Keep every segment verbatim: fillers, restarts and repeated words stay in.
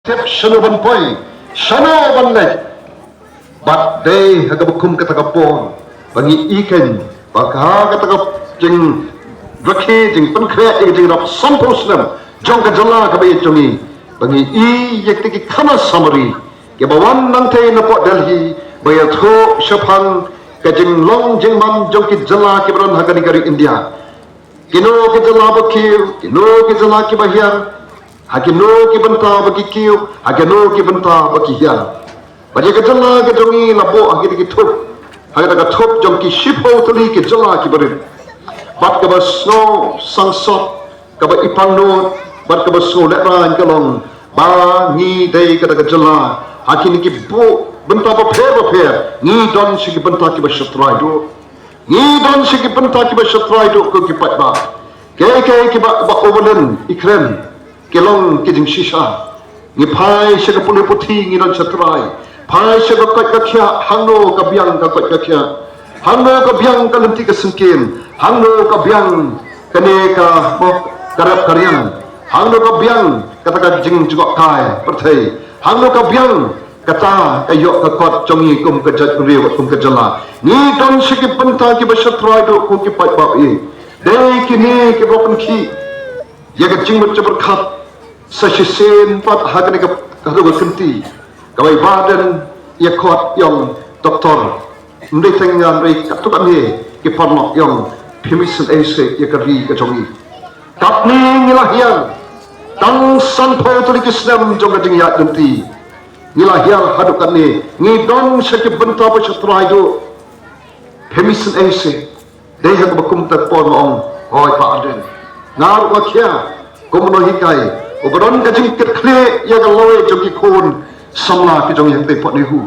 tip shano ban poi, shano ban leit. Bad dei ha kaba kum kata ka por ba ngi i kein ba ha kata ka jingrakhe jingpynkhreh ïa ka jingrap sanphew snem jong ka jylla kaba ïeit jong ngi, ba ngi i ïa kita ki khana samari kiba wan nangtei napoh Delhi ba ïathuh shaphang ka jinglong jingman jong ki jylla kiba don ha kane ka ri India. Kino ki jylla ba kiew, kino ki jylla kiba hiar, ha kino ki bynta ba ki kiew, ha kino ki bynta ba ki hiar. Bad ïa ka jylla ka jong ngi la buh ha kita ki thup, ha kita ka thup jong ki shiphew tylli ki jylla kiba rit. Bad kaba sngew sangsot, kaba i pangnud, bad kaba sngew lehraiñ ka long ba ngi dei kata ka jylla ha kine ki buh bynta bapher bapher ngi don sha ki bynta kiba shatrai duh. Ngi don sha ki bynta kiba shatrai duh ko ki paidbah. Kiei kiei kiba, ba overland i kren ki long ki jingshisha. Ngi phai sha ka pule puthi ngi don shatrai. Phai sha ka koit ka khiah, hangno ka biang ka koit ka khiah, hangno ka biang ka lynti ka syngkien, hangno ka biang kane ka, oh, ka rep ka riang, hangno ka biang kata ka jingjngohkai pyrthei, hangno ka biang kata ka ïoh ka kot jong ngi kum ka jaitbynriew, kum ka jylla. Ngi don sha ki bynta kiba shatrai duh ko ki paidbah. Dei kine kiba pynkhih ïa ka jingmut jingpyrkhat sa shisien pat ha kane ka, ka, ka kynti kaba i Bah Ardent ïa kot ïong doktor. Ym dei tang ngan dei katto katne ki paralok ïong, phi mih sngewsih ïa ka ri ka jong ngi. Katne ngi la hiar tang sanphew tylli ki snem jong ka jingïaid lynti. Ngi la hiar haduh katne, ngi don sha ki bynta ba shatrai duh. Phi mih sngewsih. Dei ha kaba kum kata ka por nga ong, hooid Bah Ardent. Nga ruh nga khia kum u nonghikai uba don ka jingkitkhlieh ïa ka lawei jong ki khun samla ki jong ngi hangtei hapoh NEHU.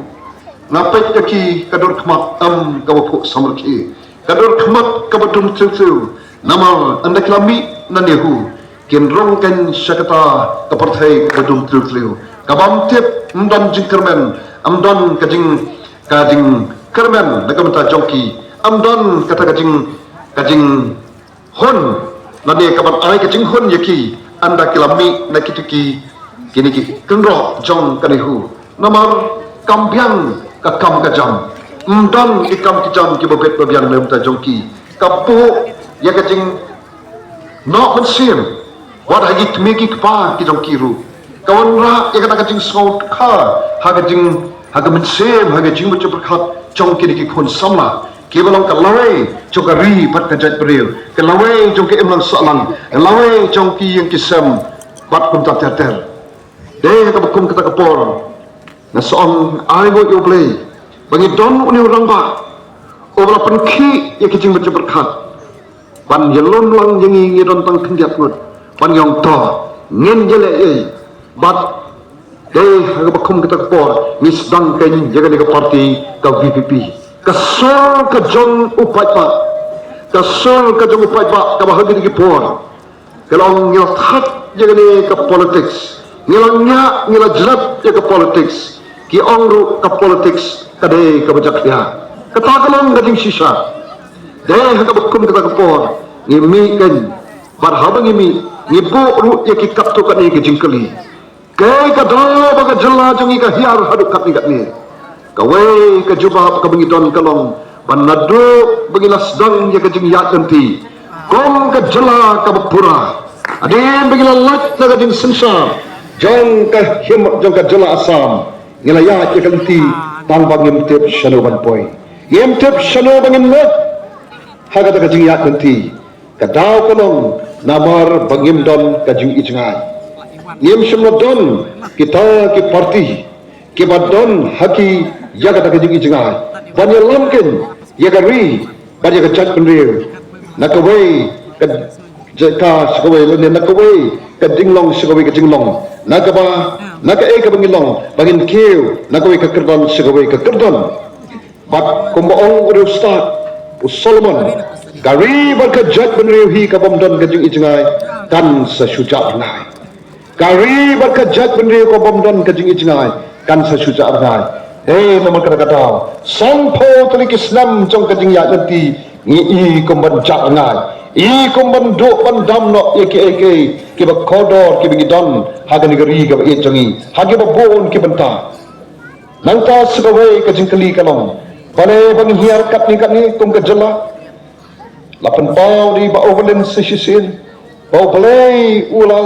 Nga peit ïa ki ka dur khmat em kaba phuh samrkhie, ka dur khmat kaba dum tliw tliw. Namar ynda ki la mih na NEHU kin rung kein sha kata ka pyrthei kaba dum tliw tliw, kaba ym tip, ym don jingkyrmen, ym don ka jing, ka jingkyrmen na ka bynta jong ki, ym don kata ka jing, ka jinghun lane kaban ai ka jinghun ïa ki ynda ki la mih na kito ki, kine ki kynroh jong ka NEHU. Namar kam biang ka kam ka jam, ym don ki kam ki jam kiba bit ba biang na ka bynta jong ki. Ka buh ïa ka jing Noh mynsiem wat ha ki kmie ki kpa ki jong ki ruh. Ka wanrah ïa kata ka jingsngewthuh ha ka jing, ha ka mynsiem, ha ka jingmut jingpyrkhat jong kine ki khun samla kiba long ka lawei jong ka ri bad ka jaitbynriew, ka lawei jong ka imlang sahlang, ka lawei jong ki ïing ki sem bad kumta ter ter. Dei ha kaba kum kata ka por nga sa ong, ai nguh ïa U Blei ba ngi don une u rangbah uba la pynkhih ïa ki jingmut jingpyrkhat ban ïalum lang ïa ngi, ngi don tang khyndiat ngut ban ong to ngin ïaleh ei. Bad dei ha kaba kum kata ka por ngi sdang kein ïa kane ka party ka V P P. Ka sur ka jong u paidbah, ka sur ka jong u paidbah kaba ha kine ki por ka long ngi la thad ïa kane ka politics, ngi la ñiah, ngi la jlep ïa ka politics. Ki ong ruh ka politics ka dei kaba jakhlia. Kata ka long ka jingshisha. Dei ha kaba kum kata ka por ngi mih kein, bad haba ngi mih ngi buh ruh ïa ki katto katne ki jingkylli. Kaei ka daw ba ka jylla jong ngi ka hiar haduh katne katne? Kawei ka jubab kaba ngi don ka long ba naduh ba ngi la sdang ïa ka jingïaid lynti kum ka jylla kaba pura, hadien ba ngi la lait na ka jingsynshar jong ka him jong ka jylla Assam, ngi la ïaid ïa ka lynti tang ba ngim tip shano ban poi, ngim tip shano ba ngin leit ha kata ka jingïaid lynti. Ka daw ka long namar ba ngim don ka jingijngai. Ngim shym la don kita ki party kiba don ha ki ïa kata ka jingijngai ban ïalam kein ïa ka ri bad ïa ka jaitbynriew na kawei ka jaka sha kawei, lane na kawei ka jinglong sha kawei ka jinglong, na kaba, na kaei kaba ngi long ba ngin kiew na kawei ka kyrdan sha kawei ka kyrdan. Bad kumba ong u riewstad u Solomon, ka ri bad ka jaitbynriew hi kabym don ka jingijngai kan sa shu jah rngai. Ka ri bad ka jaitbynriew kabym don ka jingijngai kan sa shu jah rngai. Hei, namar kata ka daw, sanphew tylli ki snem jong ka jingïaid lynti ngi i kumban jah rngai. I kum ban duh ban dam noh ïa kiei kiei kiba kordor kiba ngi don ha kane ka ri kaba ïeit jong ngi ha kiba bun ki bynta. Nangta sa kawei ka jingkylli ka long, balei ba ngi hiar katne katne kum ka jylla? La pynpaw da i Bah Evelyn sa shisien ba U Blei u la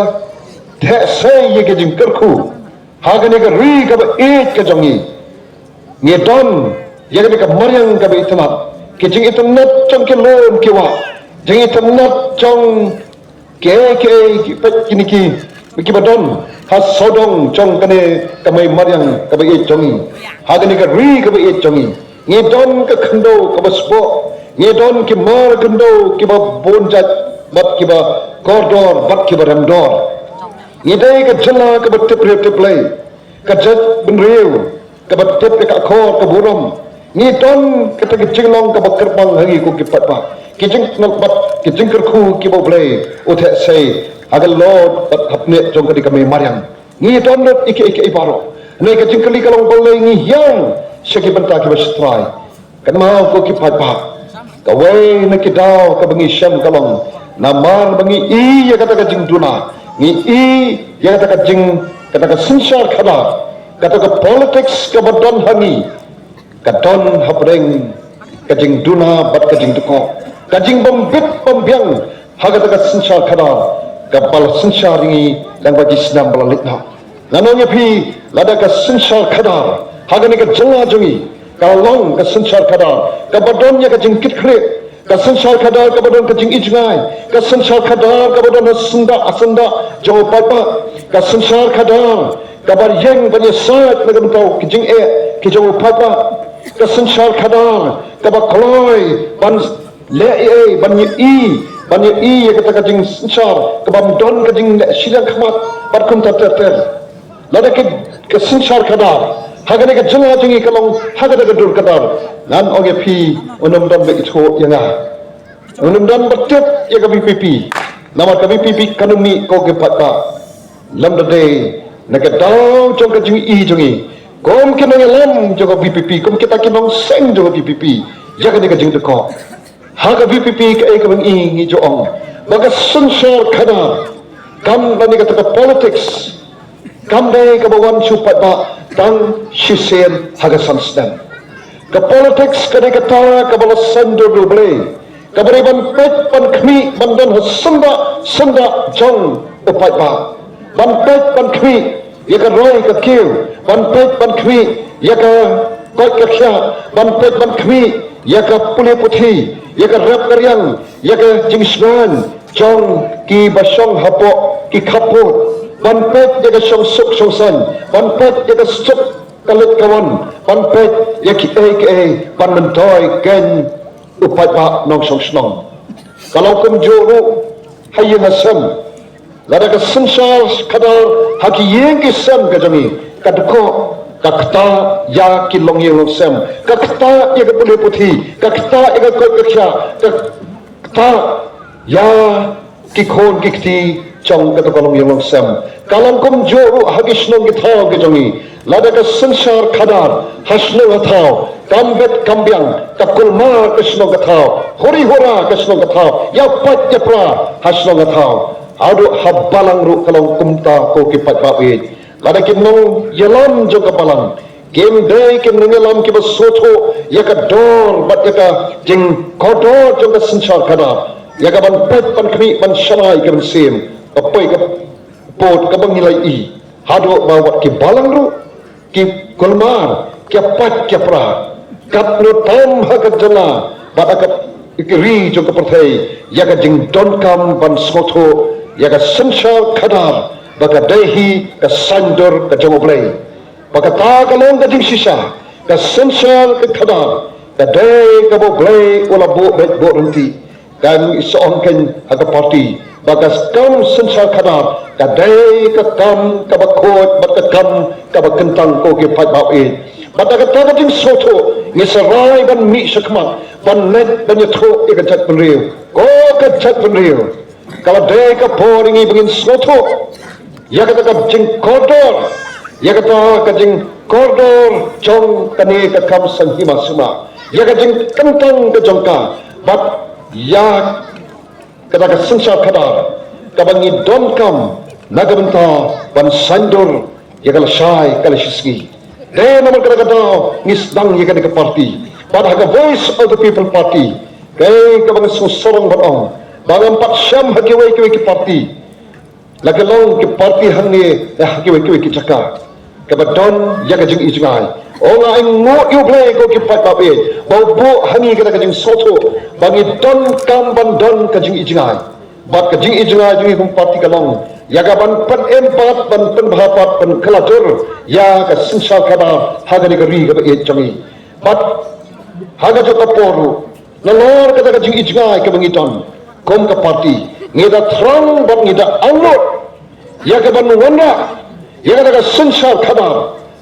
theh sei ïa ka jingkyrkhu ha kane ka ri kaba ïeit ka jong ngi. Ngi don ïa kane ka mariang kaba itynnad, ki jingitynnad jong ki lum ki wah, jingitynnad jong kiei kiei ki peit kine ki kiba don ha sawdong jong kane ka mei mariang kaba ïeit jong ngi, ha kane ka ri kaba ïeit jong ngi. Ngi don ka khyndew kaba sboh, ngi don ki mar khyndew kiba bun jait bad kiba kordor bad kiba remdor. Ngi dei ka jylla kaba tip briew tip Blei, ka jaitbynriew kaba tip ïa ka akor ka burom. Ngi don kata ka jinglong kaba kyrpang ha ngi ko ki paidbah. Ki jingkynnoh bad ki jingkyrkhu kiba U Blei u theh sei ha ka lod bad hapdeng jong kane ka mei mariang. Ngi don lut ïa kiei kiei baroh. Hynrei ka jingkylli ka long, balei ngi hiar sha ki bynta kiba shatrai? Kynmaw ko ki paidbah, kawei na ki daw kaba ngi shem ka long namar ba ngi i ïa kata ka jingduna, ngi i ïa kata ka jing, kata ka synshar khadar, kata ka politics kaba don ha ngi, ka don hapdeng ka jingduna bad ka jingdukor, ka jingbym bit bym biang ha kata ka synshar khadar kaba la synshar ïa ngi lyngba ki snem ba la leit noh. Ngan ong ïa phi, lada ka synshar khadar ha kane ka jylla jong ngi ka long ka synshar khadar kaba don ïa ka jingkitkhlieh, ka synshar khadar kaba don ka jingijngai, ka synshar khadar kaba don ha syndah ha syndah jong u paidbah, ka synshar khadar kaba ïeng ban ïasaid na ka bynta ki jingeh ki jong u paidbah, ka synshar khadar kaba kloi ban leh ei ei ban ïohi, ban ïohi ïa kata ka jingsynshar kaba ym don ka jingleh shiliang khmat bad kumta ter ter. Lada ka, ka synshar khadar ha kane ka jylla jong ngi ka long ha kata ka dur ka dar, ngan ong ïa phi, un ym don ba ithuh ïa nga, un ym don ba tip ïa ka VPP. Namar ka VPP kan ym mih ko ki paidbah. Lada dei na ka daw jong ka jingi jong ngi kum ki nongïalam jong ka VPP, kum kita ki nongseng jong ka VPP, ïa kane ka jingdukor ha ka VPP, kaei kaba ngi, ngi ju ong ba ka synshar khadar kam dei kata ka politics, kam dei kaba wan shu paidbah tang shisien ha ka san snem. Ka politics ka dei kata kaba la saiñdur da U Blei, kaba dei ban peit ban khmih ban don ha syndah syndah jong u paidbah, ban peit ban khmih ïa ka roi ka kiew, ban peit ban khmih ïa ka koit ka khiah, ban peit ban khmih ïa ka pule puthi, ïa ka rep ka riang, ïa ka jingshngaiñ jong kiba shong hapoh ki khappud, ban peit ïa ka shongsuk shongsaiñ, ban peit ïa ka suk ka leit ka wan, ban peit ïa kiei kiei ban myntoi keiñ u paidbah nongshong shnong. Ka long kumjuh ruh ha ïing ha sem. Lada ka synshar khadar ha ki ïing ki sem ka jong ngi ka dkoh, ka ktah ïa ki longïing longsem, ka ktah ïa ka pule puthi, ka ktah ïa ka koit ka khiah, ka ktah ïa ki khun ki kti jong kata ka longïing longsem. Ka long kumjuh ruh ha ki shnong ki thaw ki jong ngi. Lada ka synshar khadar ha shnong ha thaw kam bit kam biang, ka kulmar ka shnong ka thaw, huri hura ka shnong ka thaw, ïa pait ïa pra ha shnong ha thaw. Haduh ha balang ruh ka long kumta ko ki paidbah ïeit. Lada ki nongïalam jong ka balang kim dei ki nongïalam kiba sngewthuh ïa ka dor bad ïa ka jingkordor jong ka synshar khadar, ïa ka ban peit ban khmih ban shna ïa ka mynsiem, ka poi ka pud kaba ngi la ïohi. Haduh ba wat ki balang ruh ki kulmar, ki pait ki pra. Katno tam ha ka jylla bad ha ka ri jong ka pyrthei ïa ka jingdonkam ban sngewthuh ïa ka synshar khadar ba ka dei hi ka saiñdur ka jong U Blei. Ba kata ka long ka jingshisha, ka synshar ka khadar ka dei kaba U Blei u la buh beit buh ryntih. Kan i sa ong keiñ ha ka party ba ka kam synshar khadar ka dei ka kam kaba khuid bad ka kam kaba kyntang ko ki paidbah ïeit. Bad da kata ka jingsngewthuh ngi sa rai ban mih shakhmat ban leit ban ïathuh ïa ka jaitbynriew. Ko ka jaitbynriew, ka la dei ka por ïa ngi ba ngin sngewthuh ïa kata ka jingkordor, ïa kata ka jingkordor jong kane ka kam seng hima sima, ïa ka jingkyntang ka jong ka, bad ïa kata ka synshar khadar kaba ngi donkam na ka bynta ban saiñdur ïa ka lashai ka lashisngi. Dei namar kata ka daw ngi sdang ïa kane ka party bad ha ka Voice of the People Party, kaei kaba nga sngewsarong ban ong ba ngam pat shem ha kiwei kiwei ki party. La ka long ki party hangne, eh, ha kiwei kiwei ki jaka kaba don ïa ka jingijngai. Ong ai nguh ïa U Blei ko ki paidbah, ba u buh ha ngi kata ka jingsngewthuh ba ngi donkam ban don ka jingijngai. Bad ka jingijngai jong ngi kum party ka long ïa ka ban pynim pat, ban pynbha pat, ban kylla jur ïa ka synshar khadar ha kane ka ri kaba ïeit jong ngi. Bad ha kajuh ka por ruh, nalor kata ka jingijngai kaba ngi don kum ka party, ngi da thrang bad ngi da angnud ïa ka ban wanrah ïa kata ka synshar khadar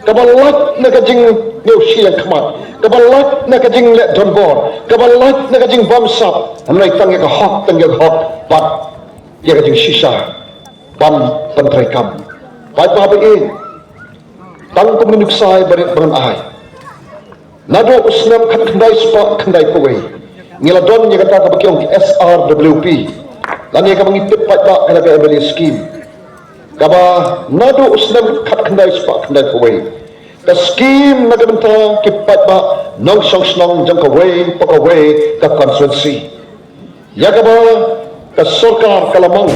kaba lait na ka jingïohi ïa khmat, kaba lait na ka jingleh donbor, kaba lait na ka jingbamsap, hynrei tang ïa ka hok, tang ïa ka hok bad ïa ka jingshisha ban pyntreikam. Paidbah ba ïeit, tang kum ki nuksa ba rit ba ngan ai. Naduh u snem khatkhyndai spah khyndaiphew wei ngi la don ïa kata kaba ki ong ki S R W P, lane kaba ngi tip paidbah ka la ka M L A scheme, kaba naduh u snem khatkhyndai spah khyndaiphew wei ka scheme na ka bynta ki paidbah nongshong shnong jong kawei pa kawei ka constituency. Ïa kaba ka sorkar ka la mang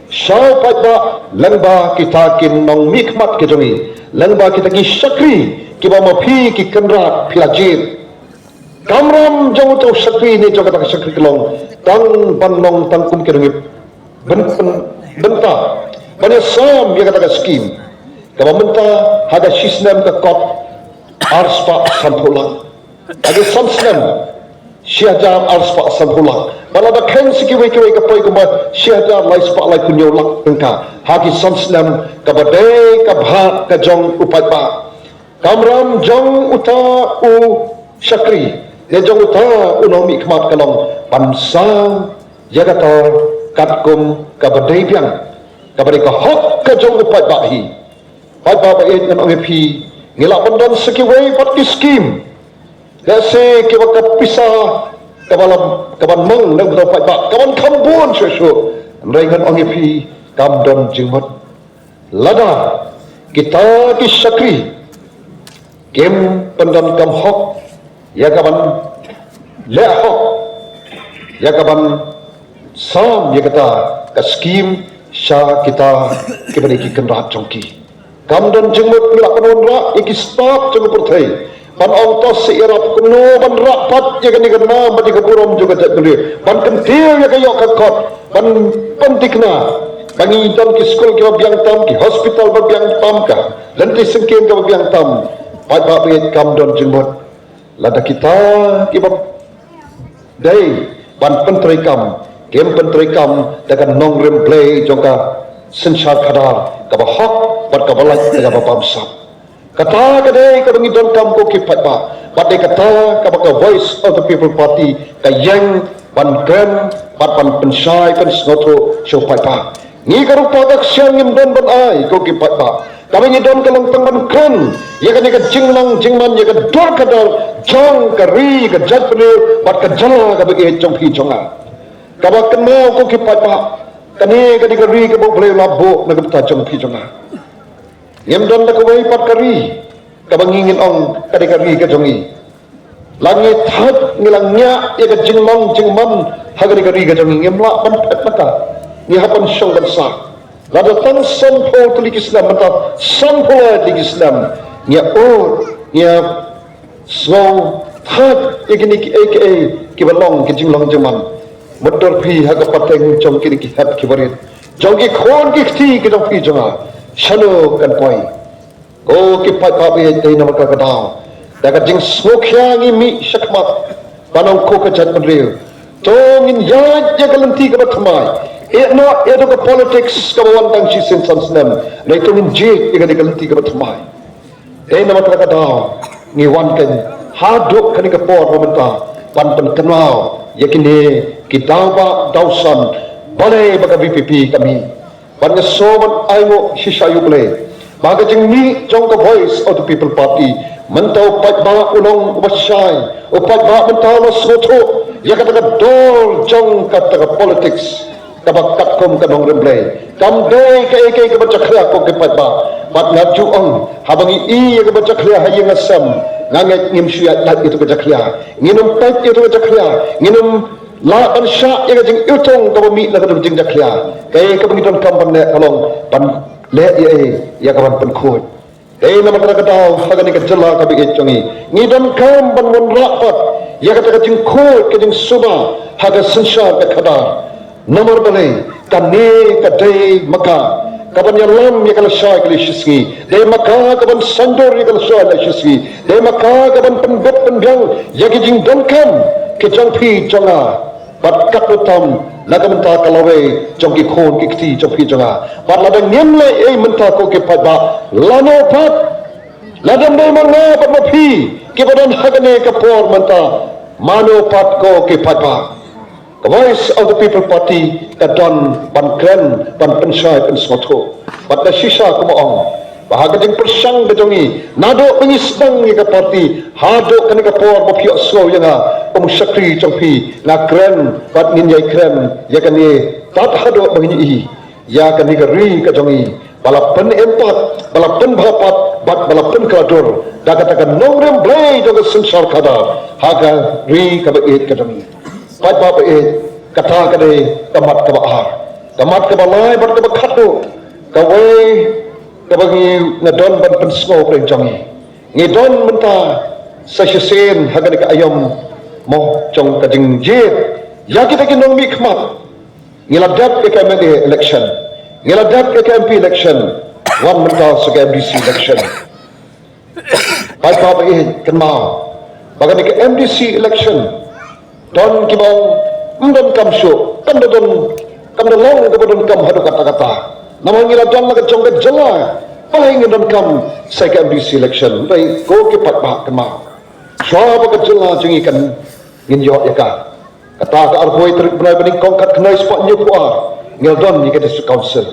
sha u paidbah lyngba kita ki nongmihkhmat ki jong ngi, lyngba kita ki shakri kiba ma phi ki kynrad phi la jied. Kamram jong uta u shakri ne jong kata ka shakri ka long tang ban long tang kum ki nongïap byn-, byn-, bynta ban ïasam ïa kata ka scheme. Kaba mynta ha ka shisnem ka kot ar spah sanphew lak. Ha ka san snem shi hajar ar spah sanphew lak. Bad lada kheiñ sa kiwei kiwei ka poi kumba shi hajar lai spah laiphew hynñiew lak tyngka ha ki san snem, kaba dei ka bhah ka jong u paidbah. Kamram jong uta u shakri ne jong uta u nongmihkhmat ka long ban sam ïa kata katkum kaba dei biang, kaba dei ka hok ka jong u paidbah hi. Paidbah ba ïeit, ngan ong ïa phi, ngi lah ban don sa kiwei pat ki scheme, lehse kiba ka pisa kaba la, kaban mang na u paidbah kaban kham bun shuh shuh, hynrei ngan ong ïa phi, kam don jingmut lada kita ki shakri kim pyndonkam hok ïa kaban leh hok, ïa kaban sam ïa kata ka scheme sha kita kiba dei ki kynrad jong ki. Kam don jingmut ngi lah ban wanrah ïa ki stad jong ka pyrthei ban ong to sa ïarap kumno ban rah pat ïa kane ka nam bad ïa ka burom jong ka jaitbynriew, ban kyntiew ïa ka ïoh ka kot, ban pynthikna ba ngi don ki skul kiba biang tam, ki hospital ba biang tam, ka lynti syngkien kaba biang tam. Paidbah ba ïeit, kam don jingmut lada kita kiba dei ban pyntreikam kim pyntreikam da ka nongrim Blei jong ka synshar khadar kaba hok bad kaba lait da kaba bamsap. Kata ka dei kaba ngi donkam ko ki paidbah, bad dei kata kaba ka Voice of the People Party ka ïeng ban kren bad ban pynshai pynsngewthuh sha u paidbah. Ngi ka rupa ka ksiar ngim don ban ai ko ki paidbah. Kaba ngi don ka long tang ban kren ïa kane ka jinglong jingman, ïa ka dur ka dar jong ka ri, ka jaitbynriew bad ka jylla kaba ïeit jong phi jong nga. Kaba kynmaw ko ki paidbah, kane ka dei ka ri kaba U Blei u la buh na ka bynta jong phi jong nga. Ngim don da kawei pat ka ri kaba ngi ngin ong ka dei ka ri ka jong ngi. La ngi thait, ngi la ngiah ïa ka jinglong jingman ha kane ka ri ka jong ngi, ngim lah ban phet na ka. Ngi hap ban shong ban sah. Lada tang sanphew tylli ki snem, mynta sanphew lai tylli ki snem ngi ïa ud, ngi ïa sngew thait ïa kine kiei kiei kiba long ki jinglong jingman. Mutdur phi ha ka pateng jong kine ki hep kiba rit, jong ki khun ki kti ki jong phi jong nga, shano kan poi? Ko ki paidbah ba ïeit, dei namar kata ka daw, da ka jingsngewkhia ngi mih shakhmat ban ong ko ka jaitbynriew, to ngin ïaid ïa ka lynti kaba thymmai. Ïeh noh ïa ka politics kaba wan tang shisien san snem, hynrei to ngin jied ïa ka lynti kaba thymmai. Dei namar kata ka daw ngi wan kein haduh kane ka por ba mynta ban pynkynmaw ïa kine ki daw ba daw san balei ba ka V P P ka mih. Bad nga sngewbha ban ai nguh shisha ïa U Blei ba ka jingmih jong ka Voice of the People Party, mynta u paidbah u long uba shai, u paidbah mynta u la sngewthuh ïa kata ka dor jong kata ka politics. kaba katkum ka nongrim Blei. Kam dei kaei kaei kaba jakhlia, ko ki paidbah. Bad nga ju ong, haba ngi i ïa kaba jakhlia ha ïing ha sem, nga ngeit ngim shu ïaid lait ïa kaba jakhlia. Ngin ym peit ïa kaba jakhlia. Ngin ym lah ban shah ïa ka jingiwtung kaba mih na ka jingjakhlia. Kaei kaba ngi donkam ban leh ka long ban leh ïa, ïa ka ban pynkhuid. Dei namar kata ka daw ha kane ka jylla kaba ïeit jong ngi, ngi donkam ban wanrah pat ïa kata ka jingkhuid ka jingsuba ha ka synshar ka khadar. Namar balei? Kane ka dei ma ka kaban ïalam ïa ka lashai ka lashisngi. Dei ma ka kaban saiñdur ïa ka lashai lashisngi. Dei ma ka kaban pynbit pynbiang ïa ki jingdonkam ki jong phi jong nga. Bad katno tam na ka bynta ka lawei jong ki khun ki kti jong phi jong nga. Bad lada ngim leh ei mynta, ko ki paidbah, lano pat? Lada ym dei ma nga bad ma phi kiba don ha kane ka por mynta, mano pat, ko ki paidbah? Ka Voice of the People Party ka don ban kren, ban pynshai pynsngewthuh. Bad nga shisha kumba ong ba ha ka jingpyrshang ka jong ngi, naduh ba ngi sdang ïa ka party haduh kane ka por, ba phi ïohsngew ïa nga kum u shakri jong phi, nga kren bad ngin ïai kren ïa kane tad haduh ba ngin ïohi ïa kane ka ri ka jong ngi ba la pynim pat, ba la pynbha pat bad ba la pynkylla dur da kata ka nongrim Blei jong ka synshar khadar ha ka ri kaba ïeit ka jong ngi. Paidbah ba ïeit, kata ka dei ka mat kaba ar. Ka mat kaba lai bad kaba khatduh, kawei kaba ngi, nga don ban pynsngew pyrshah jong ngi. Ngi don mynta sa shisien ha kane ka aïom mo jong ka jingjied ïa kita ki nongmihkhmat. Ngi la dep ïa ka M L A election, ngi la dep ïa ka M P election, wan mynta sa ka M D C election. Paidbah ba ïeit, kynmaw ba kane ka M D C election don kiba ong ym donkam shuh, kam da don, kam da long kaba donkam haduh katta katta. Namar ngi la don la ka jong ka jylla, balei ngin donkam sa ka M D C election? Dei, ko ki paidbah, kynmaw, shuwa ba ka jylla jong ngi kan, ngin ïoh ïa ka, kata ka arphew tarik bnai ba nyngkong, khatkhyndai spah hynñiewphew ar, ngi la don ïa ka District Council.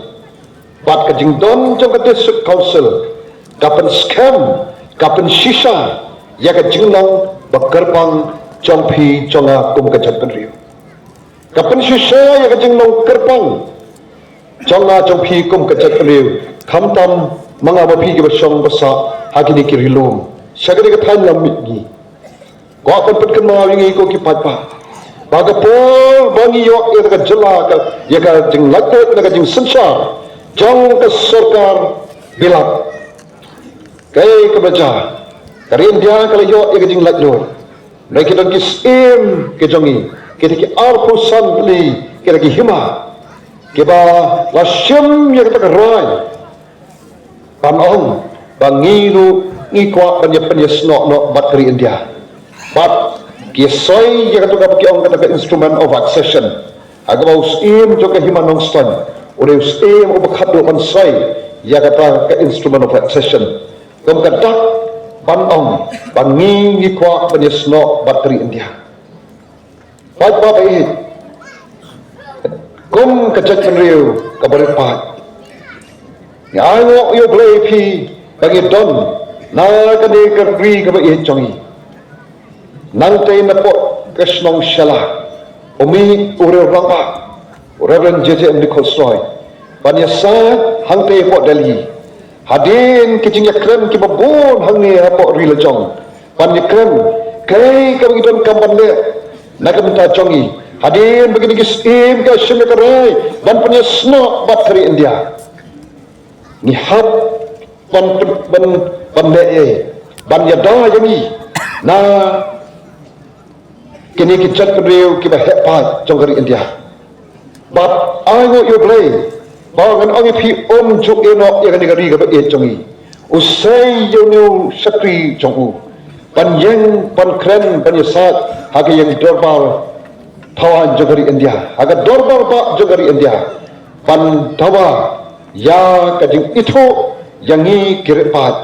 Bad ka jingdon jong ka District Council ka pynskhem, ka pynshisha ïa ka jinglong ba kyrpang jong phi jong nga kum ka jaitbynriew. Ka pynshisha ïa ka jinglong kyrpang jong nga jong phi kum ka jaitbynriew, khamtam ma nga ma phi kiba shong ba sah ha kine ki ri lum, sha kane ka thaiñ lam mihngi. Kwah ban pynkynmaw ïa ngi, ko ki paidbah, ba ka por ba ngi ïoh ïa ka jylla, ka, ïa ka jinglaitluid na ka jingsynshar jong ka sorkar bilat, kaei kaba jia? Ka ri India ka la ïoh ïa ka jinglaitluid. Hynrei ki don ki syiem ki jong ngi, kita ki arphew san tylli kita ki hima, kiba la shim ïa kata ka rai ban ong ba ngi ruh ngi kwah ban ïa pynïasnoh noh bad ka ri India. Bad ki soi ïa kata kaba ki ong kata ka Instrument of Accession. Ha kaba u syiem jong ka Hima Nongstoiñ u dei u syiem uba khatduh ban soi ïa kata ka Instrument of Accession kum ka dak ban ong ba ngi ngi kwah ban ïasnoh bad ka ri India. Paidbah ba ïeit, kum ka jaitbynriew kaba rit paid, ngi ai nguh ïa U Blei ïa phi ba ngi don na kane ka ri kaba ïeit jong ngi. Nangtei napoh ka shnong Shella, u mih u riew rangbah, u Reverend J J M Nichols Roy, ban ïasaid hangtei hapoh Delhi. Hadien ki jingïakren kiba bun hangne hapoh ri la jong, ban ïakren kaei kaba ngi donkam ban leh na ka bynta jong ngi. Hadien ba kine ki syiem ki la shim ïa ka rai ban pynïasnoh bad ka ri India, ngi hap ban, ban, ban leh ei, ban ïada ïa ngi na kine ki jaitbynriew kiba heh paid jong ka ri India. Bad ai nguh ïa U Blei ba ngan ong ïa phi, um ju ïehnoh ïa kane ka ri kaba ïeit jong ngi. U sei ïa une u shakri jong u ban ïeng ban kren ban ïasaid ha ka ïing dorbar thawaiñ jong ka ri India, ha ka dorbar bah jong ka ri India, ban dawa ïa ka jingithuh ïa ngi ki rit paid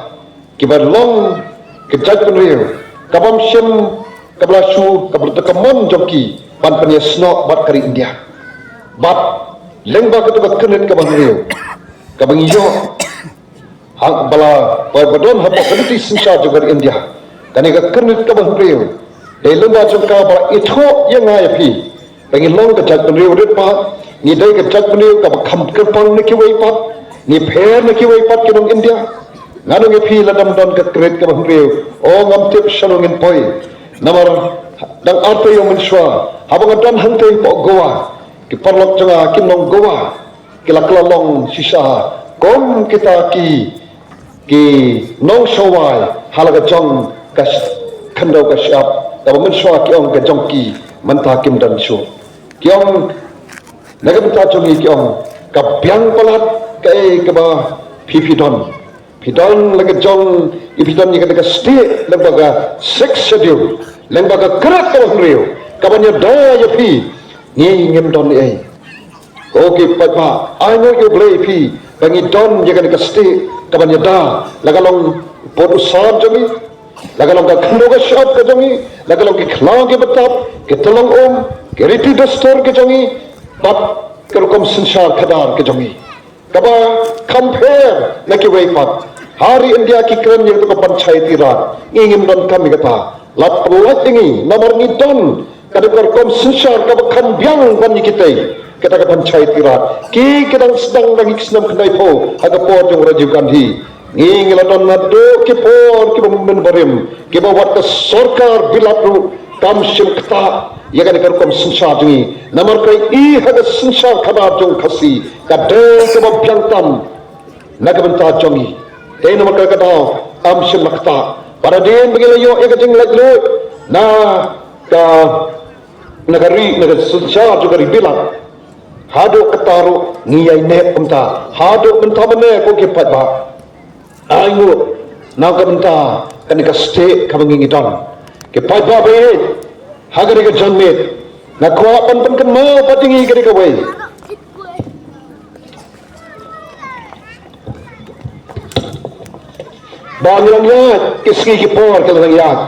kiba long ka jaitbynriew kabym shym, kaba la shu, kaba la dei ka mon jong ki ban pynïasnoh bad ka ri India. Bad lyngba kata ka kyrnit kaba hynriew kaba ngi ïoh, ha ba la, ba, ba don hapoh ka lynti synshar jong ka ri India, kane ka kyrnit kaba hynriew dei lyngba jong ka ba la ithuh ïa nga ïa phi ba ngi long ka jaitbynriew rit paid, Ngi dei ka jaitbynriew kaba kham kyrpang na kiwei pat, ngi pher na kiwei pat ki nong India. Nga ong ïa phi, lada ym don ka krit kaba hynriew, o ngam tip shano ngin poi. Namar dang arphew ïa mynshuwa, haba nga don hangtei hapoh Goa, ki paralok jong nga ki nong Goa ki la kylla long shisha kum kita ki, ki nongshong wai ha la ka jong ka sh-, khyndew ka shyiap, kaba mynshuwa ki ong ka jong ki, mynta kim don shuh. Ki ong, na ka bynta jong ngi ki ong, ka biang palat kaei kaba phi phi don. Phi don la ka jong, i phi don ïa ka, ka state lyngba ka Sixth Schedule, lyngba ka kret kaba hynriew, kaban ïada ïa phi. Ngi ngim don ei. Ko ki paidbah, ai nguh ïa U Blei ïa phi ba ngi don ïa kane ka state kaban ïada, la ka long pud u sam jong ngi, la ka long ka khyndew ka shyiap ka jong ngi, la ka long ki khlaw ki btap, ki tyllong um, ki riti dustur ki jong ngi, bad ka rukom synshar khadar ka jong ngi, kaba kham pher na kiwei pat. Ha ri India ki kren ïa ka Panchayati Raj, ngi ngim donkam ïa kata. La pynlait ïa ngi namar ngi don kata ka rukom synshar kaba kham biang ban ïa kitei, kata ka Panchayati Raj. Ki, ki dang sdang da ki snem khyndaiphew ha ka por jong Rajiv Gandhi. Ngi, ngi la don naduh ki por kiba mynbarim, kiba wat ka sorkar bilat ruh kam shym ktah ïa kane ka rukom synshar jong ngi. Namar ka i ha ka synshar khadar jong Khasi ka dei kaba biang tam na ka bynta jong ngi. Te namar kata ka daw kam shym la ktah. Bad hadien ba ngi la ïoh ïa ka jinglaitluid na ka, na ka ri, na ka synshar jong ka ri bilat, haduh katta ruh ngi ïai neh kumta. Haduh mynta mynne, ko ki paidbah, ai nguh na ka bynta kane ka state kaba ngi ngi don. Ki paidbah ba ïeit, ha kane ka janmiet nga kwah ban pynkynmaw pat ïa ngi kane kawei. Ba ngi la ïaid ki sngi ki por, ki la ïaid.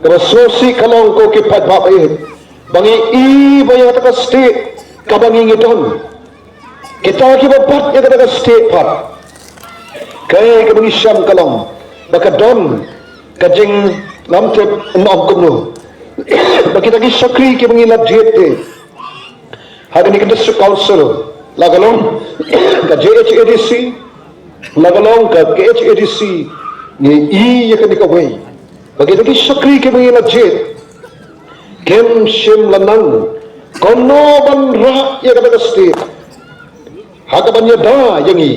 Kaba sngewsih ka long, ko ki paidbah ba ïeit, ba ngi i ba ïa kata ka state kaba ngi ngi don, kita kiba bat ïa kata ka state pat, kaei kaba ngi shem ka long ba ka don ka jinglamtip, ym kumno, ba kita ki shakri kiba ngi la jied te ha kane ka District Council, la ka long ka J H A D C, la ka long ka K H A D C, ngi i ïa kane kawei, ba kita ki shakri kiba ngi la jied kim shym la nang kumno ban rah ïa kata ka state ha kaban ïada ïa ngi,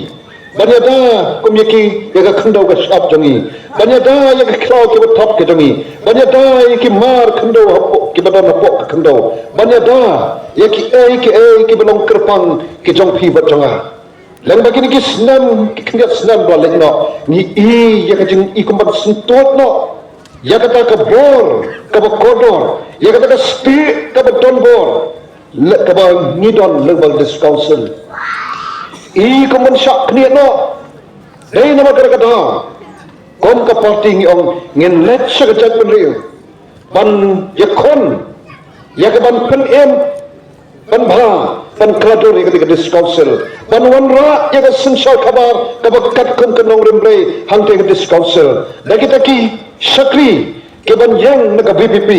ban ïada kum ïa ki, ïa ka khyndew ka shyiap jong ngi, ban ïada ïa ki khlaw kiba thop ki jong ngi, ban ïada ïa ki mar khyndew hapoh, kiba don hapoh ka khyndew, ban ïada ïa kiei kiei kiba long kyrpang ki jong phi bad jong nga. Lyngba kine ki snem, ki khyndiat snem ba la leit noh, ngi i ïa ka jing, i kumban syntud noh ïa kata ka bor kaba kordor, ïa kata ka state kaba don bor, le, kaba ngi don lyngba District Council. I kumban shah khyndiat noh. Dei namar kata ka daw, kum ka party ngi ong ngin leit sha ka jaitbynriew ban ïakhun ïa kaban pynim, ban bha, ban khlaw dur ïa ka District Council, ban wanrah ïa ka synshar khadar kaba katkum ka nongrim Blei hangtei ka District Council. Da kita ki shakri kiban ïeng na ka V P P,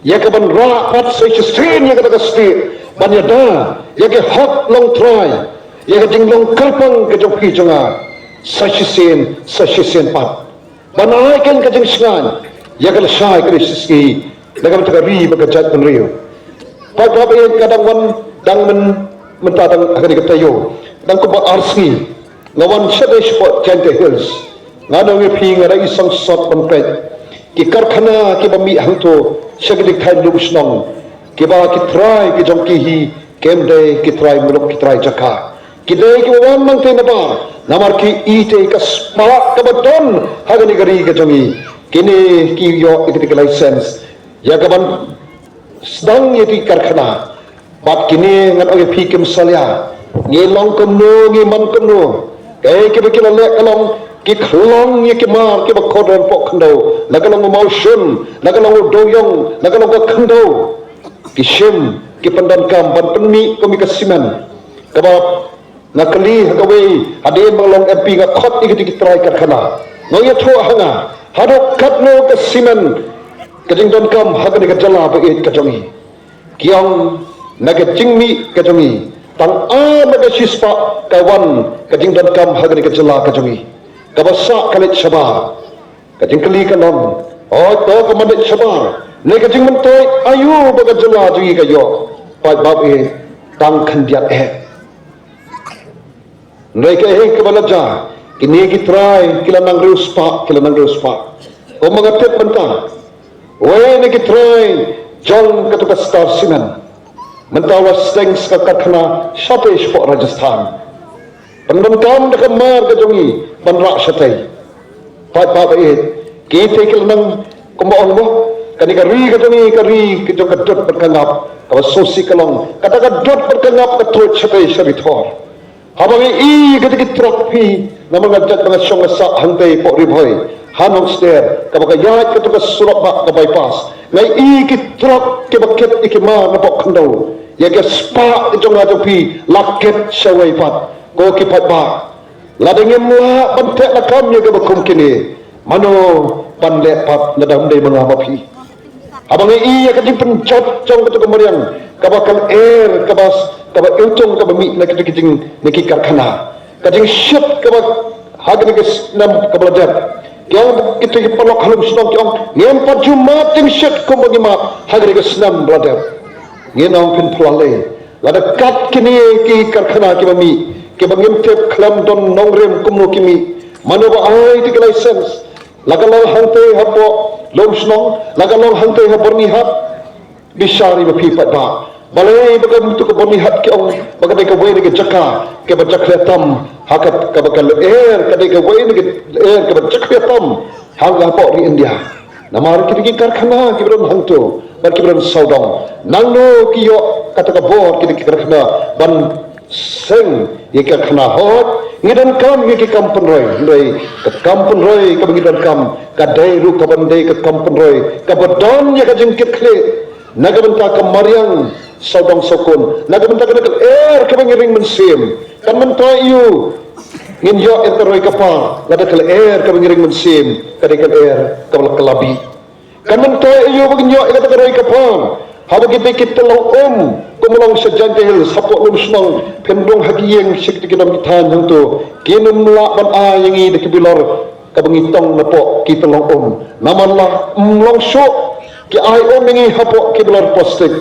ïa kaban rah pat sa shisien ïa kata ka state, ban ïada ïa ki hok longtrai, ïa ka jinglong kyrpang ka jong phi jong nga, sa shisien, sa shisien pat. Ban ai keiñ ka jingshngaiñ ïa ka lashai ka shisngi na ka bynta ka ri bad ka jaitbynriew. Paidbah ba ïeit, ka dang wan, dang myn, mynta dang ha kane ka taïew, dang kumba ar sngi nga wan sha dei shapoh Jaintia Hills. Nga ong ïa phi, nga da i sangsot ban peit ki karkhana kiba mih hangto sha ki diengthaiñ luh shnong, kiba ki trai ki jong ki hi kim dei ki trai muluk, ki trai jaka. Ki dei kiba wan nangtei nabar, namar ki i te ka spah kaba don ha kane ka ri ka jong ngi. Kine ki ïoh ïa kata ka license ïa kaban sdang ïa ki karkhana. Bad kine ngan ong ïa phi, kim salia ngi long kumno, ngi man kumno. Kaei kiba ki la leh ka long ki khlong ïa ki mar kiba kordor hapoh khyndew, la ka long u mawshun, la ka long u dewiong, la ka long ka khyndew. Ki shim, ki pyndonkam ban pynmih kum ïa ka simen. Kaba nga kylli ha kawei, hadien ba nga long M P nga khot ïa kito ki trai karkhana. Nga ïathuh ha nga, haduh katno ka simen ka jingdonkam ha kane ka jylla ba ïeit ka jong ngi. Ki ong na ka jingmih ka jong ngi, Tang ar na ka shispah ka wan ka jingdonkam ha kane ka jylla ka jong ngi. Kaba sah ka leit shabar. Ka jingkylli ka long, hooid to ka man leit shabar, ne ka jingmyntoi aïu ba ka jylla jong ngi ka ïoh? Paidbah eh, tang khyndiat eh. Hynrei kaei kaba la jia, kine ki trai ki la nang riewspah, ki la nang riewspah. Kumba nga tip mynta, wei na ki trai jong katu ka Star Cement mynta la sdang sa ka karkhana shatei shapoh Rajasthan. Pyndonkam da ka mar ka jong ngi ban rah shatei. Paidbah ba ïeit, kite ki la nang kumba ong mo, kane ka ri ka jong ngi ka ri ka jong ka dud bad ka ngap. Kaba sngewsih ka long, kata ka dud bad ka ngap ka tuid shatei sha ri thor. Haba ngi i kata ki trok phi, namar nga jait ba nga shong nga sah hangtei poh Ri Bhoi, ha Nongsder, kaba ka ïaid katu ka surok ba ka bypass. Nga i ki trok kiba kit ïa ki mar napoh khyndew. Ïa ka spah ka jong nga jong phi la kit shawei pat. Ko ki paidbah, lada ngim lah ban teh lakam ïa kaba kum kine, mano ban leh pat lada ym dei ma nga ma phi? Haba ngi i ïa ka jingpynjot jong katu ka mariang kaba ka lyer, kaba, kaba iwtung, kaba mih na katu ka jing, na ki karkhana. Ka jingshit kaba ha kane ka snem kaba la dep. Ki ong kito ki paralok ha Lumshnong ki ong, ngim pat ju mad jingshit kumba ngi mad ha kane ka snem ba la dep. Ngin ong phin phylla lei. Lada kat kine ki karkhana kiba mih, kiba ngim tip khlem don nongrim kumno ki mih, mano ba ai ïa ki license? La ka long hangtei hapoh Lumshnong, la ka long hangtei ha Byrnihat. Bishar ïa ma phi paidbah. Balei ba katu ka Byrnihat ki ong ba ka dei kawei na ka jaka kaba jakhlia tam ha ka, kaba ka lyer, ka dei kawei na ka lyer kaba jakhlia tam ha, hapoh ri India. Namar kine ki karkhana kiba don hangto bad kiba don sawdong. Nangno ki ïoh kata ka bor kine ki karkhana ban seng ïa ki karkhana? Hooid, ngi donkam ïa ki kam pynroi, hynrei ka kam pynroi kaba ngi donkam ka dei ruh kaban dei ka kam pynroi kaba don ïa ka jingkitkhlieh na ka bynta ka mariang sawdong sawkun, na ka bynta ka lyer kaba ngi ring mynsiem. Kan myntoi aïu ngin ïoh ïa ka roi ka par lada ka lyer kaba ngi ring mynsiem ka dei ka lyer kaba la kylla bih? Kan myntoi aïu ba ngin ïoh ïa kata ka roi ka par haba kita ki tyllong um, kum long sha Jaintia Hills, hapoh Lumshnong, phin rung ha ki ïing sha kita ki dong ki thaiñ hangto, kin ym lah ban ai ïa ngi da ki bilor kaba ngi tong napoh ki tyllong um? Namar la ym long shuh ki ai um ïa ngi hapoh ki bilor plastik.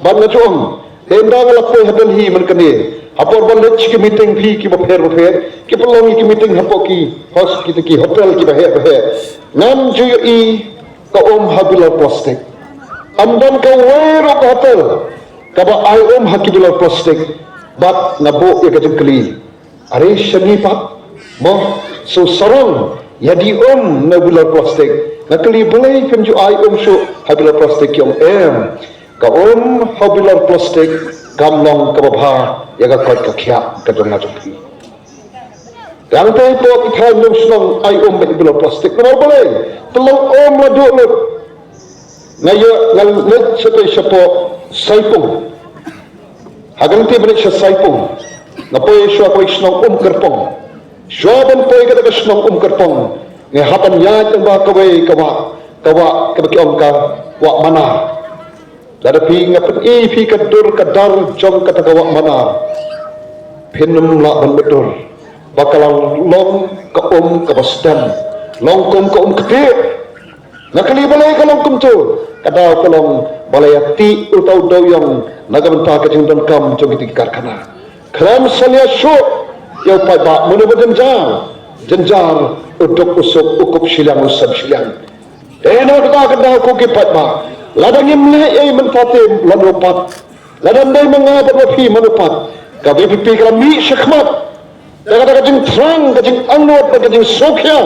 Bad nga ju ong, te ynda nga la poi ha Delhi mynta kane, ha por ba leit sha ki meeting phi kiba pher ba pher, ki pynlong ïa ki meeting hapoh ki hos-, kita ki hotel kiba heh ba heh, ngam ju ïohi ka um ha bilor plastik. Ym don kawei ruh ka hotel kaba ai um ha ki bilor plastik. Bad nga buh ïa ka jingkylli, are sha ngi pat mo, shu sarong ïa die um na bilor plastik. Nga kylli, balei phim ju ai um shuh ha bilor plastik? Ki ong, em, ka um ha bilor plastik kam long kaba bha ïa ka koit ka khiah ka jong nga jong phi. Hangtei hapoh ki thaiñ Lumshnong ai um bad bilor plastik. Namar balei? Tyllong um la duh lut. Nga ïoh, nga leit shatei shapoh Saipung. Ha ka lynti ba leit sha Saipung, nga poi shuwa kawei ka shnong Umkyrpong. Shuwa ban poi kata ka shnong Umkyrpong, nga hap ban ïaid lyngba kawei ka wah, ka wah kaba ki ong ka Wah Manar. Lada phi, nga pyni phi ka dur ka dar jong kata ka Wah Manar, phin ym lah ban mutdur ba ka la long ka um kaba sdang, long kum ka um ktieh. Nga kylli, balei ka long kumto? Ka daw ka long ba la ïa tih uta u dewïong na ka bynta ka jingdonkam jong kita ki karkhana. Khlem salia shuh ïa u paidbah, mano ba jynjar? Jynjar u duk u suk, u kup shiliang u sem shiliang. Te na kata ka daw, ko ki paidbah, lada ngim leh ei mynta te mano pat? Lada ym dei ma nga bad ma phi, mano pat? Ka V P P ka la mih shakhmat da kata ka jingthrang, ka jingangnud bad ka jingsngewkhia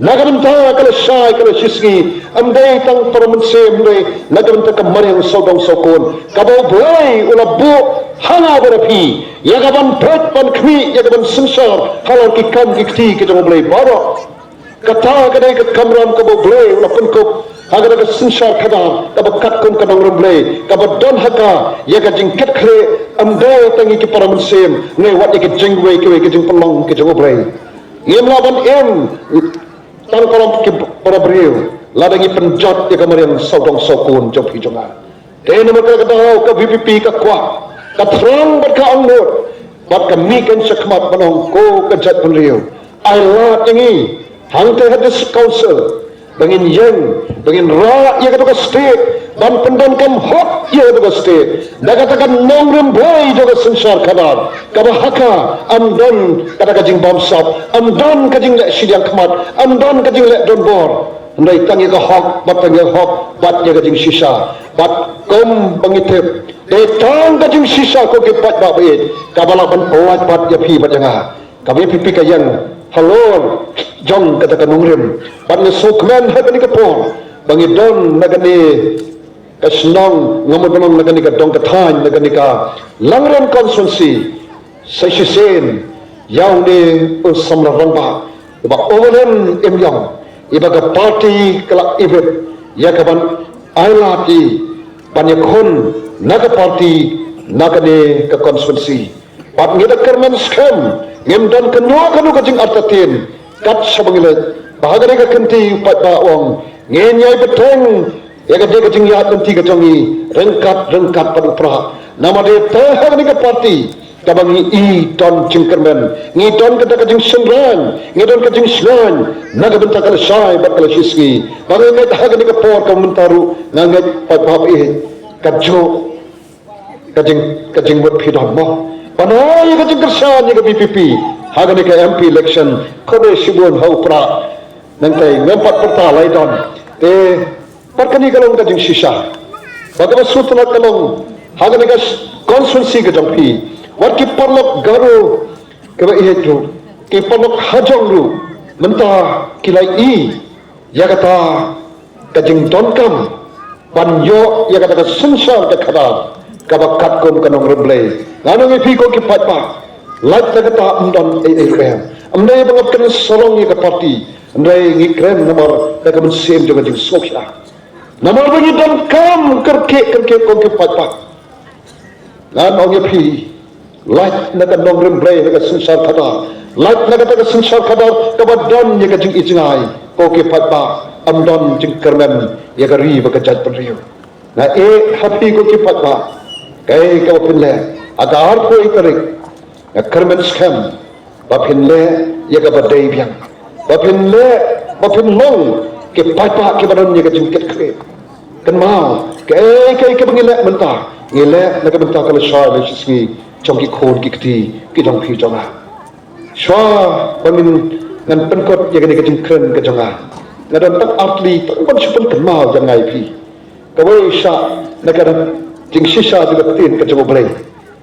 na ka bynta ka lashai ka lashisngi, ym dei tang para mynsiem, hynrei na ka bynta ka mariang sawdong sawkun kaba U Blei u la buh ha nga bad ha phi, ïa ka ban peit ban khmih, ïa ka ban synshar halor ki kam ki kti ki jong U Blei baroh. Kata ka dei ka kamram kaba U Blei u la pynkup ha kata ka synshar khadar kaba katkum ka nongrim Blei, kaba don ha ka ïa ka jingkitkhlieh, ym dei tang ïa ki para mynsiem, hynrei wat ïa ka jingwei kawei ka jingpynlong ka jong U Blei. Ngim lah ban im tang parom ki para briew lada ngi pynjot ïa ka mariang sawdong sawkun jong phi jong nga. Te namar kata ka daw ka V P P ka kwah Ka thrang bad ka angnud bad ka mih kan shakhmat ban ong ko ka jaitbynriew, ai lad ïa ngi hangta ha District Council ba ngin ïeng, ba ngin rah ïa kato ka state ban pyndonkam hok ïa kato ka state da kata ka nongrim blei jong ka synshar khadar, kaba ha ka ym don kata ka jingbamsap, ym don ka jingleh shiliang khmat, ym don ka jingleh donbor. Hynrei tang ïa ka hok bad tang ïa ka hok bad ïa ka jingshisha. Bad kum ba ngi tip, dei tang ka jingshisha ko ki paidbah ba ïeit kaba lah ban pyllait pat ïa phi bad ïa nga. Ka V P P ka ïeng halor jong kata ka nongrim. Bad nga sngewkmen ha kane ka por ba ngi don na kane ka shnong, nga mut ban ong na kane ka dong ka thaiñ, na kane ka Langren constituency, sa shisien ïa une u samla rangbah, iba Overland Imïong, iba ka party ka la ibit ïa ka ban ai lad ïa i ban ïakhun na ka party na kane ka constituency. Bad ngi da kyrmen skhem, ngim don kano kano ka jingartatien kat shaba ngi leit. Ba ha kane ka kynti u paidbah u ong, ngin ïai bteng ïa ka dei ka jingïaid lynti ka jong ngi ryngkat ryngkat bad u Prah. Namar dei tang ha kane ka party kaba ngi i don jingkyrmen, ngi don kata ka jingshynrang, ngi don ka jingshngaiñ na ka bynta ka lashai bad ka lashisngi. Ba nga ngeit ha kane ka por ka mynta ruh nga ngeit paidbah ba ïeit, kajuh ka jing, ka jingmut phi don mo. Ban ai ïa ka jingkyrshan ïa ka V P P ha kane ka M P election, khublei shibun ha u Prah. Nangta ngam pat pyrta lai don. Te pat kane ka long ka jingshisha. Ba kaba sngewtynnat ka long ha kane ka constituency ka jong phi, wat ki paralok Garo kiba ïeit ruh, ki paralok hajrong ruh mynta ki la i ïa kata ka jingdonkam ban ïoh ïa kata ka synshar ka khadar kaba katkum ka nongrim Blei. Nga ong ïa phi ko ki paidbah, lait na kata ym don ei ei ruh em. Ym dei ba nga pynsarong ïa ka party, hynrei ngi kren namar ka, ka mynsiem jong ka jingsngewsih. Namar ba ngi donkam kyrkieh kyrkieh ko ki paidbah. Ngan ong ïa phi, lait na ka nongrim Blei ha ka synshar khadar, lait na kata ka synshar khadar kaba don ïa ka jingïeit jngai, ko ki paidbah, ym don jingkyrmen ïa ka ri bad ka jaitbynriew. Nga ïeh ha phi ko ki paidbah, kaei kaba phin leh ha ka arphew tarik, nga kyrmen skhem ba phin leh ïa kaba dei biang, ba phin leh, ba phin long ki paidbah kiba don ïa ka jingkit khlieh. Kynmaw, kaei kaei kaba ngi leh mynta, ngi leh na ka bynta ka lashai lashisngi jong ki khun ki kti ki jong phi jong nga. Shuwa ba ngin, ngan pynkut ïa kane ka jingkren ka jong nga, nga don tang artylli tang ban shu pynkynmaw ïa nga ïa phi. Kawei sha na ka jingshisha jong ka ktien ka jong U Blei,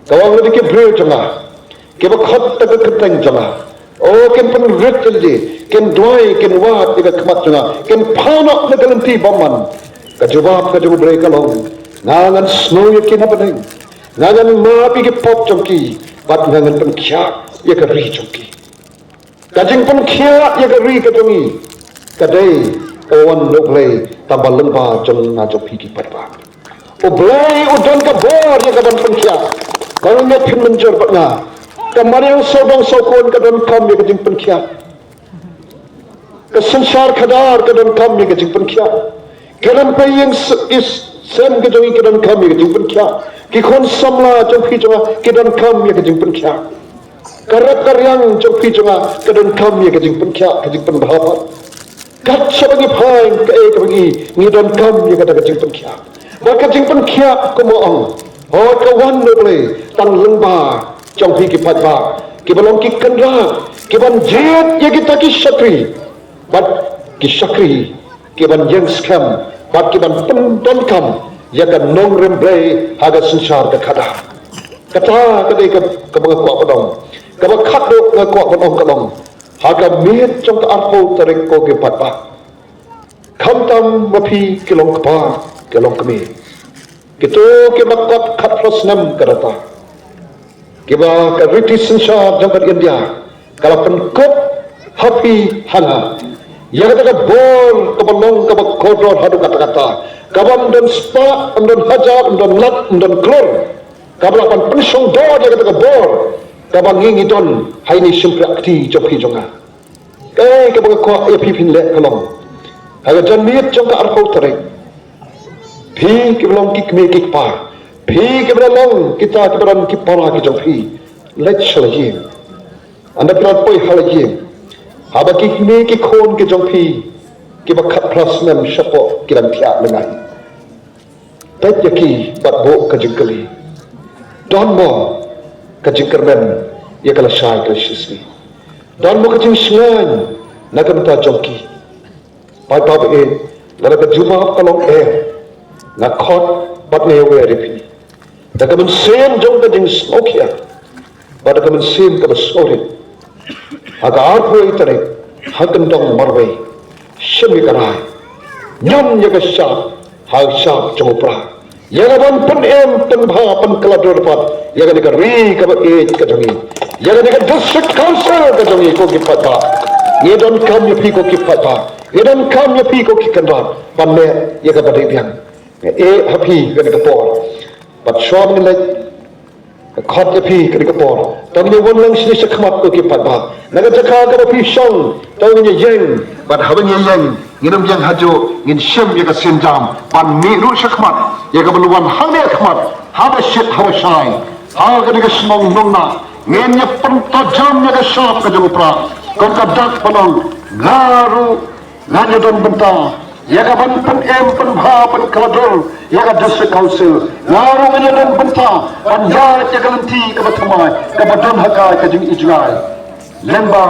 ka ong lada ki briew jong nga kiba khot da ka kyrteng jong nga, o, kin pynrit ïa lade, kin duwai, kin wad ïa ka khmat jong nga, kin phai noh na ka lynti bymman, ka jubab ka jong U Blei ka long, nga ngan sngew ïa ki na bneng, nga ngan map ïa ki pop jong ki, bad nga ngan pynkhiah ïa ka ri jong ki. Ka jingpynkhiah ïa ka ri ka jong ngi ka dei ka wan na U Blei tang ba lyngba jong nga jong phi ki paidbah. U Blei u don ka bor ïa ka ban pynkhiah. Ka long ïa phin mynjur bad nga, ka mariang sawdong sawkun ka donkam ïa ka jingpynkhiah. Ka synshar khadar ka donkam ïa ka jingpynkhiah. Ki rympei ïing s-, ki sem ki jong ngi ki donkam ïa ka jingpynkhiah. Ki khun samla jong phi jong nga ki donkam ïa ka jingpynkhiah. Ka rep ka riang jong phi jong nga ka donkam ïa ka jingpynkhiah, ka jingpynbha pat. Kat shaba ngi phai kaei kaba ngi, ngi donkam ïa kata ka jingpynkhiah. Bad ka jingpynkhiah kumba ong, hooid, ka wan na U Blei tang lyngba jong phi ki paidbah kiba long ki kynrad, ki ban jied ïa kita ki shakri, bad ki shakri ki ban ïeng skhem, bad ki ban pyndonkam ïa ka nongrim Blei ha ka synshar ka khadar. Kata ka dei ka, kaba nga kwah ban ong. Kaba khatduh nga kwah ban ong ka long, ha ka miet jong ka arphew tarik ko ki paidbah, khamtam ma phi ki long kpa, ki long kmie, kito kiba kot khatphra snem ka rta, kiba ka riti synshar jong ka India ka la pynkut ha phi ha nga ïa kata ka bor kaba long kaba kordor haduh katta katta, kaba ym don spah, ym don hajar, ym don lak, ym don klur, kaba lah ban pynshong dor ïa kata ka bor kaba ngi ngi don ha ine i shympriahkti jong phi jong nga. Kaei kaba nga kwah ïa phi phin leh ka long, ha ka janmiet jong ka arphew tarik, phi kiba long ki kmie ki kpa, Phi kiba la long kita kiba don ki para ki jong phi, leit sha la ïing. Ynda phi la poi ha la ïing, haba ki kmie ki khun ki jong phi kiba khatphra snem shapoh ki dang thiah lyngngai, peit ïa ki bad buh ka jingkylli. Don mo ka jingkyrmen ïa ka lashai ka lashisngi? Don mo ka jingshngaiñ na ka bynta jong ki? Paidbah ba ïeit, lada ka jubab ka long eh, nga khot bad nga ïawer ïa phi da ka mynsiem jong ka jingsngewkhia bad da ka mynsiem kaba sngewrit. Ha ka arphew tarik, ha kyndong marwei, shim ïa ka rai, ñion ïa ka shap ha ka shap jong u Prah, ïa kaban pynim pynbha pynkylla dur pat ïa kane ka ri kaba ïeit ka jong ngi, ïa kane ka District Council ka jong ngi, ko ki paidbah. Ngi donkam ïa phi, ko ki paidbah. Ngi donkam ïa phi, ko ki kynrad, ban leh ïa kaba dei biang. Nga ïeh ha phi kane ka por. Bad shuwa ban leit, nga khot ïa phi kane ka por, tang ïa wan lang shane shakhmat, ko ki paidbah. Na ka jaka kaba phi shong, to ngin ïeng. Bad haba ngin ïeng, ngin ym ïeng hajuh, ngin shim ïa ka sienjam ban mih ruh shakhmat, ïa kaban wan hangne shakhmat haba shit haba shai ha kane ka shnong Nongna. Ngin ïa pynta jam ïa ka shap ka jong u Prah, kum ka dak ba long. Nga ruh ngan ïa don bynta ïa kaban pynim pynbha pynkylla dur ïa ka District Council. Nga ruh ngan ïa don bynta ban ïaid ïa ka lynti kaba thymmai kaba don ha ka, ka jingïohi jngai. Lyngba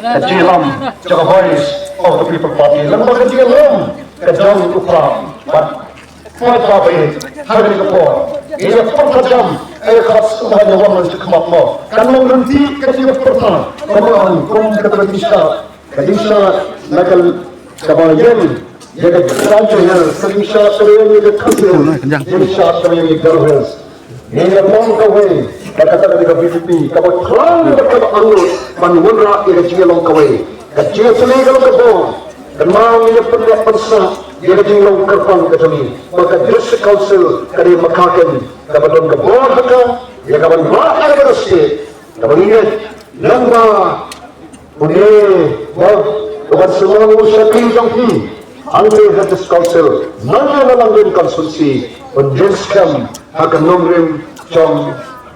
ka jingïalam jong ka Voice of the People Party, lyngba ka jingïalam ka jong u Prah, bad paidbah ba ïeit, ha kane ka por, ïa ka pyrta jam, ïa ka khot sngewbha ïa wan lang shakhmat mo. Kan long lynti ka jingpyrta, kaba ong kum ka tradition. Ka jingshad na ka, kaba ïeng ïa ka Jaintia Hills, ka jingshad kaba ïeng ïa ka Khasi Hills, jingshad kaba ïeng ïa ka Garo Hills. Ngi ïa long kawei, bad kata ka dei ka V P P kaba khraw bad kaba angnud ban wanrah ïa ka jingïalong kawei. Ka jingïatylli ka long ka bor. Kynmaw ngi ïa pynleh pynsah ïa ka jinglong kyrpang ka jong ngi ba ka District Council ka dei makaken kaba don ka bor ha ka, ïa kaban rah ïa kaba ka state. Kaba ngi ngeit lyngba une, ba, uban sngewbha u shakri jong phi hangtei ha District Council, nangta na Langrin constituency, un jin skhem ha ka nongrim jong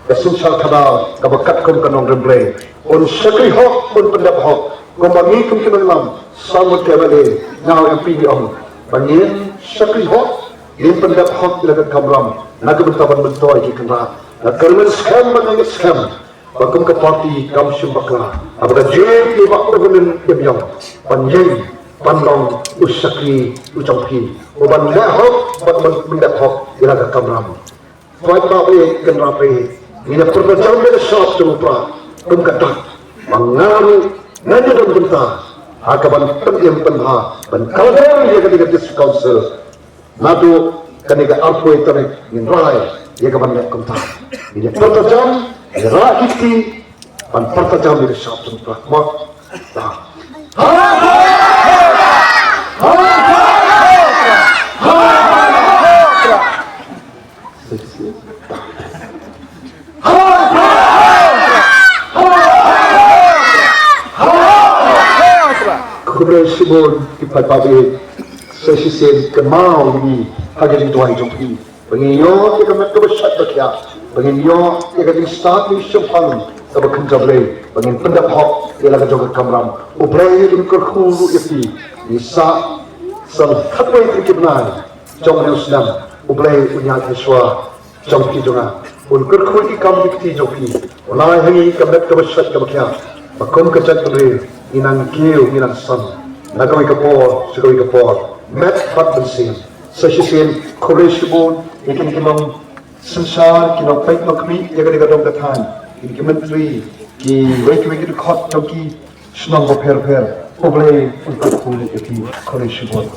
ka synshar khadar kaba katkum ka nongrim Blei. Un shakri hok, un pyndep hok, kumba ngi kum ki nongïalam, saw ngut ki M L A, nga u M P ngi ong ba ngin shakri hok, ngin pyndep hok ïa la ka kamram na ka bynta ban myntoi ki kynrad. Nga kyrmen skhem bad nga ngeit skhem ba kum ka party kam shym bakla, haba ka jied ïa i Bah Urbalin Iymïong ban ïeng ban long u shakri u jong phi, uban leh hok bad ban pyndep hok ïa la ka kamram. Paidbah ba ïeit, kynrad ba ïeit, ngi ïa pyrta jam ïa ka shap jong u Prah kum ka dak ba nga ruh ngan ïa don bynta ha kaban pynim pynbha ban kylla dur ïa kane ka District Council. Naduh kane ka arphew tarik ngin rai ïa kaban leh kumta. Ngin ïa pyrta jam, ngin rai kti ban pyrta jam ïa ka shap jong u Prah. Mo. Ta. Khublei shibun ki paidbah ba ïeit, sa shisien kynmaw ïa ngi ha ka jingduwai jong phi, ba ngin ïoh ïa ka met kaba shait ba khiah, ba ngin ïoh ïa ka jingstad jingshemphang kaba kynja Blei, ba ngin pyndep hok ïa la ka jong ka kamram. U Blei un kyrkhu ruh ïa phi. Ngi sah san khatwei tylli ki bnai jong une u snem, U Blei un ïaid ha shuwa jong phi jong nga, un kyrkhu ïa ki kam ki kti jong phi, un ai ha ngi ka met kaba shait kaba khiah, ba kum ka jaitbynriew ngin nang kiew ngin nang san na kawei ka por sha kawei ka por, met bad mynsiem. Sa shisien khublei shibun ïa kine ki nongsynshar, ki nongpeit nongkhmih ïa kane ka dong ka thaiñ, kine ki myntri, kiwei kiwei ki dkhot jong ki shnong bapher bapher. U Blei un kyrkhu ïa phi. Khublei shibun.